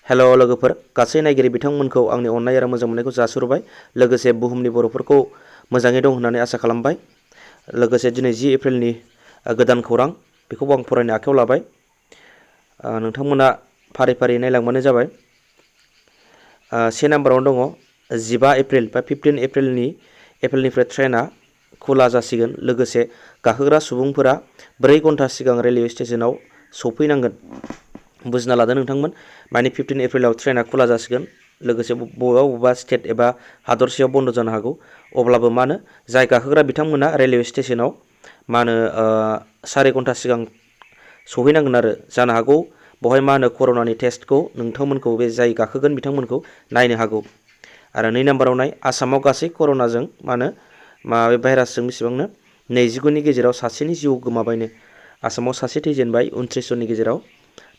हेल' लोगोफोर, गासै नायगिरि बिथांमोनखौ आंनि अननाय आरो मोजां मोननायखौ जासिहरबाय। लोगोसे बुहुमनि बर'फोरखौ मोजाङै दं होननानै आसा खालामबाय। लोगोसे दिनै 10 एप्रिलनि गोदान खौरां बेखौबो आं फरायनो आखायाव लाबाय। नोंथांमोना फारि फारि नायलांबानो जाबाय। 1 नाम्बारावनो दङ 15 एप्रिल बा 15 एप्रिलनिफ्राय ट्रेना खुला जासिगोन। लोगोसे गाखोग्रा सुबुंफोरा 4 घन्टा सिगां रेलवे स्टेशनाव सौफैनांगोन। बुजिना लादो नोंथांमोन, माने 15 एप्रिलाव ट्रेना खुला जासिगोन। लोगोसे बबेबा स्टेट एबा हादरसेयाव बन्द जानो हागौ। अब्लाबो मा होनो जाय गाखोग्रा बिथांमोना रेलवे स्टेशनाव मा होनो 4 घन्टा सिगां सौहैनांगोन आरो जानो हागौ बेवहाय मा होनो कर'नानि टेस्टखौ नोंथांमोनखौ बे जाय गाखोगोन बिथांमोनखौ नायनो हागौ। आरो 2 नाम्बाराव नाय आसामाव गासै कर'नाजों मा होनो बे भाइरासजों बेसेबांनो 29नि गेजेराव सासेनि जिउ गोमाबायनो। आसामाव सासे थैजेनबाय 29 जननि गेजेराव।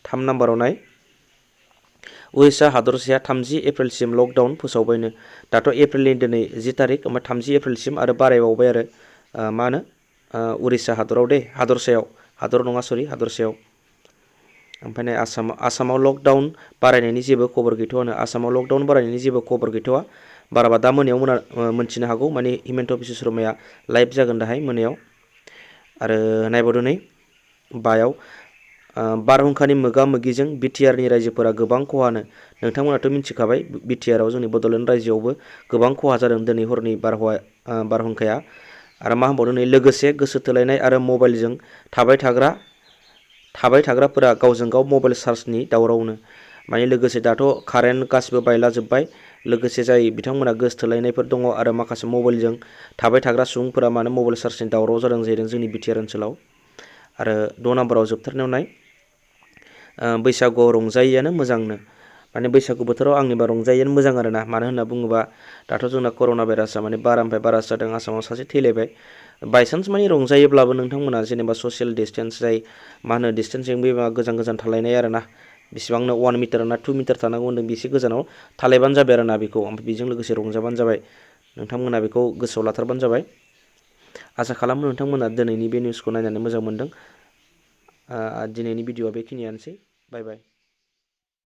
3 नाम्बाराव नाय उरिष्या हादरसाया 30 एप्रिलसिम लकडाउन फोसावबायनो। दाथ' एप्रिलनि दिनै 10 तारिख ओमफ्राय 30 एप्रिलसिम आरो बारायबावबाय आरो मा होनो उरिष्या हादराव हादर नङा सरि हादरसायाव। ओमफ्राय नै आसामाव लकडाउन बारायनायनि जेबो खबर गैथ'वानो। आसामाव लकडाउन बारायनायनि जेबो खबर गैथ'वा। बाराबा दा मोनायाव मोनथिनो हागौ, माने हिमन्त बिश्व शर्माया लाइभ जागोन दाहाय मोनायाव। आरो नायबावदो नै 5आव बारहुंखानि मोगा-मोगिजों बिटिआरनि रायजोफोरा गोबां खहानो। नोंथांमोनाथ' मिथिखाबाय बिटिआराव जोंनि बड'लेण्ड रायजोआवबो गोबां खहा जादों दिनै हरनि बारहुंखाया। आरो मा होनबावदों नै लोगोसे गोसो थोलायनाय आरो मबाइलजों थाबाय थाग्राफोरा गावजों गाव मबाइल चार्जनि दावरावनो। माने लोगोसे दाथ' कारेन्ट गासिबो बायलाजोब्बाय। लोगोसे जाय बिथांमोना गोसोथोलायनायफोर दङ आरो माखासे मबाइलजों थाबाय थाग्रा सुबुंफोरा मानो मबाइल चार्जनि दावराव जादों जाहैदों जोंनि बिटिआर ओनसोलाव। आरो 6 नाम्बाराव जोबथारनायाव नाय बैसागुआव रंजायैआनो मोजांनो। माने बैसागु बोथोराव आंनिबा रंजायैआनो मोजां आरो ना। मानो होनना बुङोबा दाथ' जोंना कर'ना भाइरासआ माने बारानिफ्राय बारासो जादों। आसामाव सासे थैलायबाय। बायसान्स माने रंजायोब्लाबो नोंथांमोना जेनेबा ससियेल डिस्टेन्स जाय मा होनो डिस्टेन्सिं बे गोजान थालायनाय आरो ना। बेसेबांनो 1 मिटार ना 2 मिटार थानांगौ होनदों, बेसे गोजानाव थालायबानो जाबाय आरो ना बेखौ। ओमफ्राय बेजों लोगोसे रंजाबानो जाबाय। नोंथांमोना बेखौ गोसोआव लाथारबानो जाबाय। आसा खालामो नोंथांमोना दिनैनि बे निउसखौ नायनानै मोजां मोनदों। दिनैनि भिडिअआ बेखिनियानोसै। बाय बाय।